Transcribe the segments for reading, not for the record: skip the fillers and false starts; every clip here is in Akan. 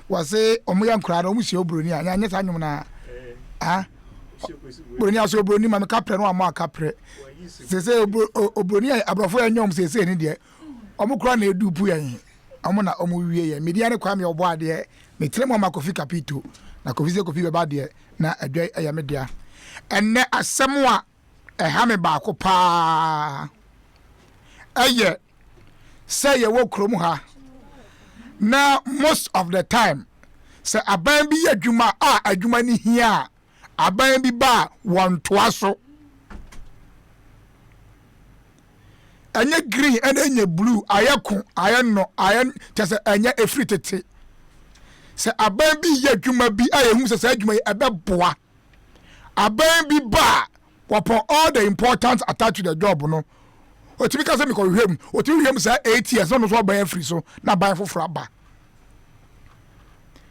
Wɔse ɔmo yɛ nkoraa no ɔmo sua obroni a nyɛ saa nnwom no a ah broni ase obroni ma me kaprɛ no wamɔ akaprɛ sese obroni a aborɔfo yɛ nyɛ ɔmo sese ne deɛ ɔmo kora na edu pu yɛn ɔmo na ɔmo wie yɛn media ne Kwame ɔbɔ adeɛ metere mu ama Kofi Kapito na Kofi sɛ Kofi bɛba deɛ na adwa ɛyɛ me dea. Ɛnnɛ asɛm a ɛha me baako paa ɛyɛ sɛ yɛwɔ kurom ha na most of the time sɛ aban bi yɛ adwuma a adwuma no hia a aban bi ba a wɔntoa so. Ɛnyɛ green ɛna ɛnyɛ blue, ayɛ ko ayɛ nnɔ ayɛ kyɛ sɛ ɛnyɛ ɛfiri tete. Sɛ aban bi yɛ adwuma bi a yɛhu sɛ saa adwuma yi ɛbɛboa aban bi ba a wɔpɔn all the importance attached to the job no, otumi ka sɛ mekɔhwehwɛ mu, otumi hwehwɛ mu saa 8 years na ɔno nso ɔban afiri so na aban foforɔ aba.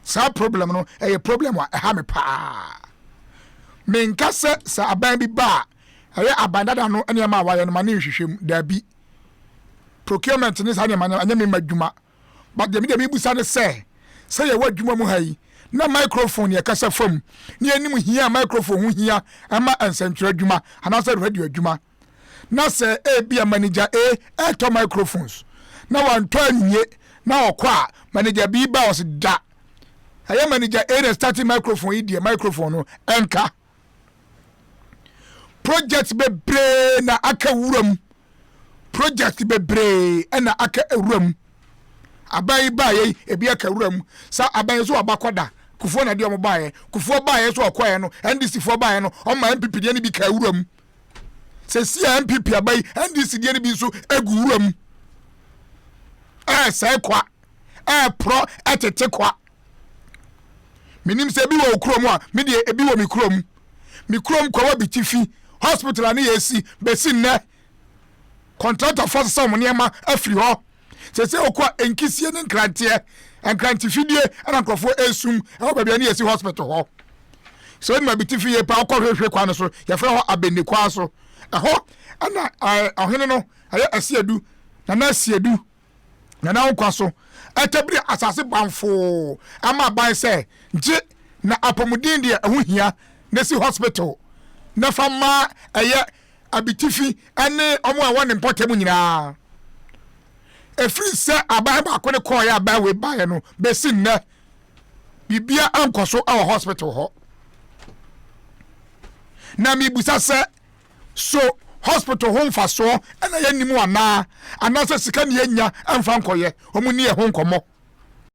Saa problem no ɛyɛ problem a ɛha me paa. Menka sɛ sɛ aban bi ba a ɛyɛ aban dada no nneɛma a wayɛ no ma ne nhwehwɛ mu, daabi. Procurement ne saa nneɛma no ɛnyɛ me ma adwuma, but deɛ mebusa ne sɛ yɛwɔ adwuma mu ha yi na microphone yɛ kasa fam ne yɛnim hia microphone ho hia ɛma nsɛntwerɛ adwuma anaasɛ radio adwuma, na sɛ ebi a manager A ɛtɔ microphones na wantɔ anwie na ɔkɔ a manager B ba ɔsi da ɛyɛ manager A na starting microphone yi deɛ microphone no ɛnka. Project bebree na aka wuram, project bebree ɛna aka wuram. Aban yi baayɛ yi ebi aka wuram sa aban yi so aba kɔda Kufuor na deɛ ɔmo baayɛ, Kufuor baayɛ so ɔkɔɛ no, NDC foɔ baayɛ no ɔma NPP deɛ no bi ka wuram. Sɛ si a NPP aba yi, NDC deɛ no bi nso egu wuram, ɛɛsɛe kwa, ɛɛporɔ, ɛtete kwa. Menim sɛ ebi wɔ wo kurom a, me deɛ ebi wɔ me kurom. Me kurom Kɔwɔ Bitifi hospital a ne yɛ esi bɛsi nnɛ, contractor fo asesa wɔn nneɛma afiri hɔ. Sɛ okɔ a nkisie ne nkranteɛ nkrante fidie ɛna nkurɔfoɔ esum ɛwɔ baabi a ne yɛsi hospital hɔ. Sɛ onima Bitifi yie paa, ɔkɔ hwehwɛ kwan no so, yɛfrɛ hɔ Abenne kwan so ɛhɔ ɛna ɔhene no ɛyɛ Asiedu Nana Asiedu Nana nkwa so ɛtɛbiri asase banfoo ama aban sɛ gye na apɔmuden deɛ ɛho hia na si hospital na fa ma ɛyɛ Abitifi ɛne ɔmo a ɛwɔ ne mpɔtam nyinaa. Ɛfiri sɛ aban baako ne kɔɔyɛ aban wei baeɛ no bɛsi nnɛ biribia ankɔ so ɛwɔ hospital hɔ. Na mibusa sɛ so hospital ho mfasoɔ ɛna yɛnim anaa anaasɛ sika ne yɛnya ɛmfa nkɔyɛ ɔmo ni ɛho nkɔmmɔ?